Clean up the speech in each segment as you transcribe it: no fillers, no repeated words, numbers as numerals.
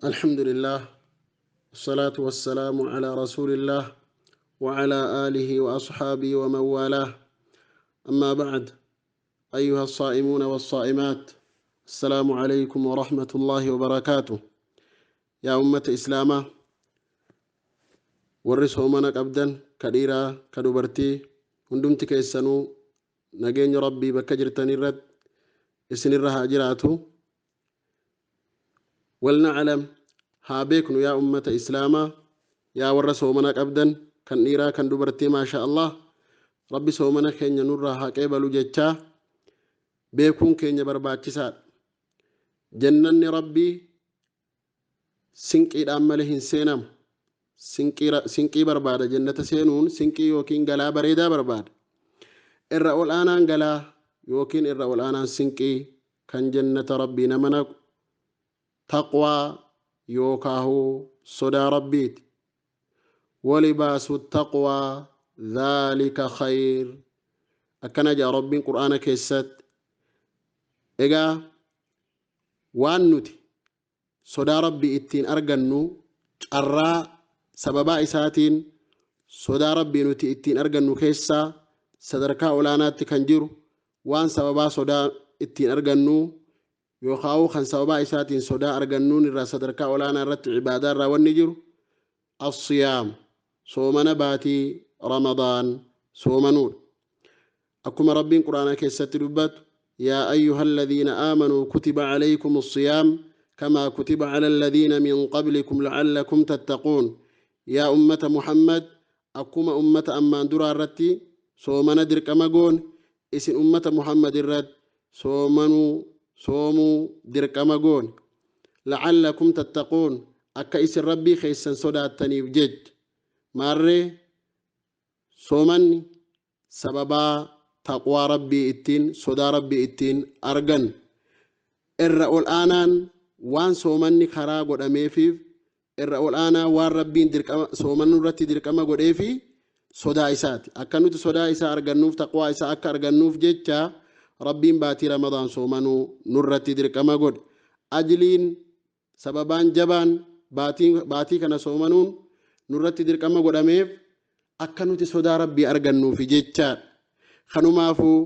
الحمد لله، والصلاة والسلام على رسول الله وعلى آله وأصحابه ومن والاه. أما بعد، أيها الصائمون والصائمات، السلام عليكم ورحمة الله وبركاته. يا أمة إسلامة، warri soomana qabdan ka dhiiraa ka dubartii hundumti keessanuu, nageenya Rabbii bakka jirtan irratti isinirra haa jiraatu. ولنعلم، haa beeknu, yaa ummata Islaamaa, yaa warra soomana qabdan kan dhiiraa kan dubartii, maasha Allah, Rabbi soomana keenya nurraa haa qeebalu jechaa, beekuun keenya barbaachisaadha. Jannanni Rabbii sinqiidhaan malee hin seenamu. Sinqii barbaada. Jannata seenuun sinqii yookiin galaa bareedaa barbaada. Irra ol aanaan galaa yookiin irra ol aanaan sinqii kan jannata Rabbii nama naqu taqwaa yookaahuu sodaa Rabbiiti. ولباس التقوى ذلك خير, akkana jaa Rabbiin Qur'aana keessatti. Egaa waan nuti sodaa Rabbii ittiin argannu, carraa sababaa isaatiin sodaa Rabbii nuti ittiin argannu keessaa sadarkaa olaanaatti kan jiru, waan sababaa sodaa ittiin argannu yookaan kan sababaa isaatiin sodaa argannuun irraa sadarkaa olaanaa irratti cibaadaa irraa wanni jiru الصيام, soomana baatii Ramadaan soomanuudha. Akkuma Rabbiin Quraana keessatti dubbatu: يا أيها الذين آمنوا كتب عليكم الصيام كما كتب على الذين من قبلكم لعلكم تتقون. Yaa ummata Muhammad, akkuma ummata ammaan duraa irratti soomana dirqama goon, isin ummata Muhammad irratti soomanuu, soomuu dirqama goon, لعلكم تتقون, akka isin Rabbii keessan sodaattaniif jecha. Maarree soomanni sababaa taqwaa Rabbii ittiin, sodaa Rabbii ittiin argan. Irra ol aanaan waan soomanni karaa godhameefiif, irra ol aanaa waan Rabbiin dirqama soomannu irratti dirqama godheefi sodaa isaati. Akka nuti sodaa isaa argannuuf, taqwaa isaa akka argannuuf jecha Rabbiin baatii Ramadaan soomanuu nurratti dirqama godhe. Ajliin sababaan jabaan baatii kana soomanuun nurratti dirqama godhameef akka nuti sodaa Rabbii argannuufi jechaadha. Kanumaafuu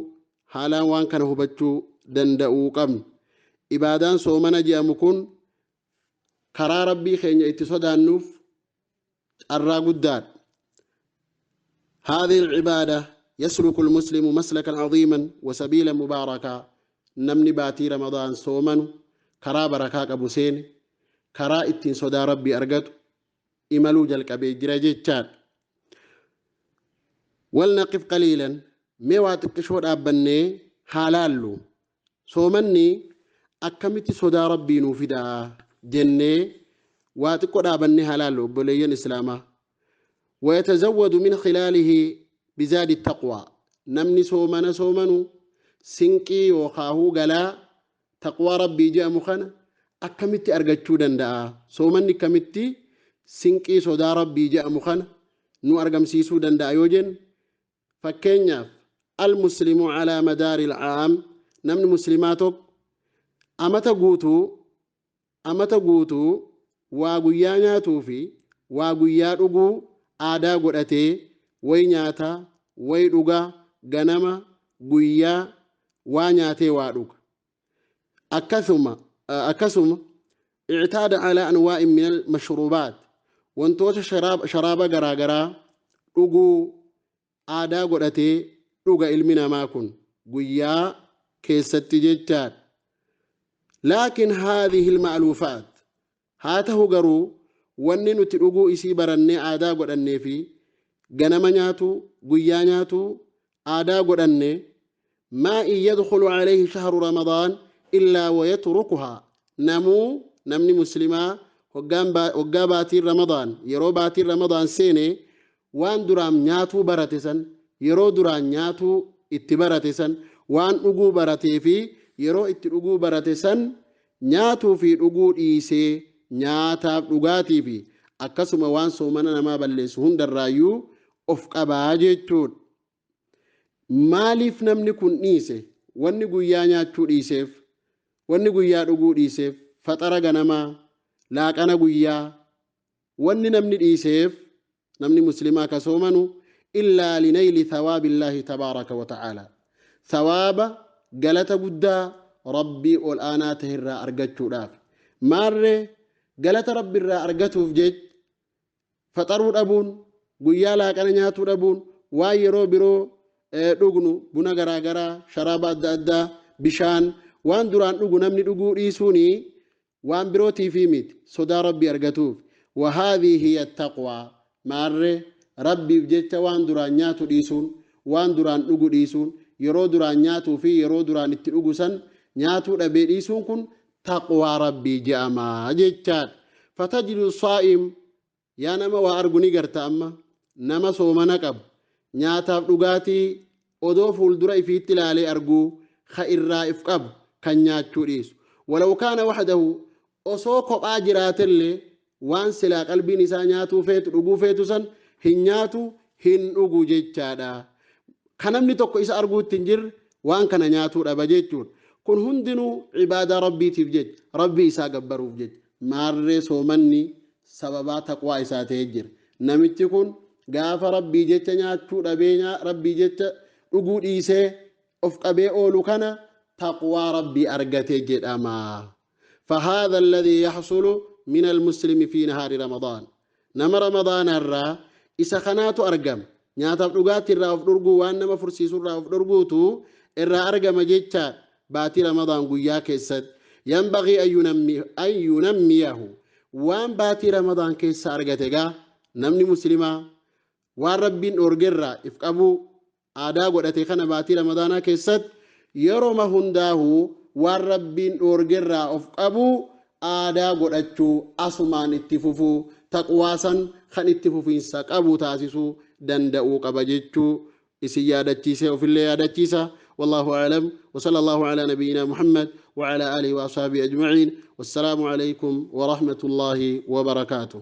haalaan waan kana hubachuu danda'uu qabnu. Ibaadaan soomana je'amu kun karaa Rabbii keenya itti sodaannuuf carraa guddaadha. هذه العبادة يسلك المسلم مسلكا عظيما وسبيلا مباركا. Namni baatii Ramadaan soomanu karaa barakaa qabu seene, karaa ittiin sodaa Rabbii argatu imaluu jalqabee jira jechaadha. ولنقف قليلا, mee waa xiqqishoo dhaabbannee haa laallu, soomanni akkamitti sodaa Rabbii nuu fidaa jennee waa xiqqoo dhaabannee haa laallu, obboleeyyan Islaamaa. ويتزود من خلاله بزاد التقوى. Namni soomana soomanu sinqii yookaahuu galaa taqwaa Rabbii jedhamu kana akkamitti argachuu danda'a? Soomanni akkamitti sinqii sodaa Rabbii jedhamu kana nu argamsiisuu danda'a yoo jennu, fakkeenyaaf, المسلم على مدار العام, namni muslimaa tokko amata guutuu, amata guutuu waa guyyaa nyaatuu fi waa guyyaa dhuguu aadaa godhatee, way nyaataa way dhugaa, ganama guyyaa waa nyaatee waa dhuga. Akkasuma اعتاد على أنواع من المشروبات, wantoota sharaaba garaagaraa dhuguu aadaa godhatee dhuga ilmi namaa kun guyyaa keessatti jechaadha. لكن هذه المألوفات, haa ta'u garuu wanni nuti dhuguu isii barannee aadaa godhannee fi ganama nyaatu guyyaa nyaatu aadaa godhanne, ما إن يدخل عليه شهر رمضان إلا ويتركها. Namuu, namni muslimaa, hoggaa baatiin Ramadaan, yeroo baatiin Ramadaan seene, waan duraan nyaatuu barate san, yeroo duraan nyaatuu itti barate san, waan dhuguu baratee fi yeroo itti dhuguu barate san nyaatuu fi dhuguu dhiisee, nyaataaf dhugaatii fi akkasuma waan soomana namaa balleessu hundarraayyuu of qabaa jechuudha. Maaliif namni kun dhiise? Wanni guyyaa nyaachuu dhiiseef, wanni guyyaa dhuguu dhiiseef, faxara ganamaa Laaqana guyyaa wanni namni dhiiseef, namni muslimaa ka soomanu, illaa linayli thawaabillaahi tabaaraka wa ta'aalaa, thawaaba galata guddaa Rabbii ol aanaa ta'e irraa argachuudhaaf. Maarree galata Rabbi irraa argatuuf jecha faxaruu dhabuun, guyyaa laaqana nyaatuu dhabuun, waan yeroo biroo dhugnu, buna garaagaraa, sharaaba adda addaa, bishaan, waan duraan dhugu namni dhuguu dhiisuuni waan birootiifii miti, sodaa Rabbii argatuuf. Wahaadhii hiya taqwaa. Maarree Rabbiif jecha waan duraan nyaatu dhiisuun, waan duraan dhugu dhiisuun, yeroo duraan nyaatuu fi yeroo duraan itti dhugu san nyaatuu dhabee dhiisuun kun taqwaa Rabbii je'ama jechaadha. Fatajidu saa'im, yaa nama waa argu ni garta, amma nama soomana qabu nyaataaf dhugaatii odoo fuuldura ifiitti ilaalee arguu ka irraa if qabu, kan nyaachuu dhiisu, walaw kaana waxdahu, osoo kophaa jiraatellee, waan silaa qalbiin isaa nyaatuu feetu, dhuguu feetu san hin nyaatu, hin dhugu jechaadha. Ka namni tokko isa arguutti hin jirre waan kana nyaatuu dhaba jechuudha. Kun hundinuu cibaadaa Rabbiitiif jecha, Rabbii isaa gabbaruuf jecha. Maarree soomanni sababaa taqwaa isaa ta'ee jira. Namichi kun gaafa Rabbii jecha nyaachuu dhabee, Rabbii jecha dhuguu dhiisee of qabee oolu kana taqwaa Rabbii argate jedhama. فهذا الذي يحصل من المسلم في نهار رمضان. Nama Ramadaana irraa isa kanaatu argama. Nyaataaf dhugaatii irraa of dhorguu, waan nama fursiisu irraa of dhorguutu irraa argama jecha baatii Ramadaan guyyaa keessatti. ينبغي أن ينميه. Waan baatii Ramadaan keessa argate gaa namni muslimaa waan Rabbiin dhoorgerraa if qabuu aadaa godhate kana, baatii Ramadaanaa keessatti yeroma hundaahuu waan Rabbiin dhoorgerraa of qabuu aadaa godhachuu, asumaan itti fufuu, taqwaasan kan itti fufiinsa qabu taasisuu danda'uu qaba jechuu isin yaadachiise, ofillee yaadachiisa. والله أعلم، وصلى الله على نبينا محمد وعلى آله وأصحابه أجمعين، والسلام عليكم ورحمة الله وبركاته.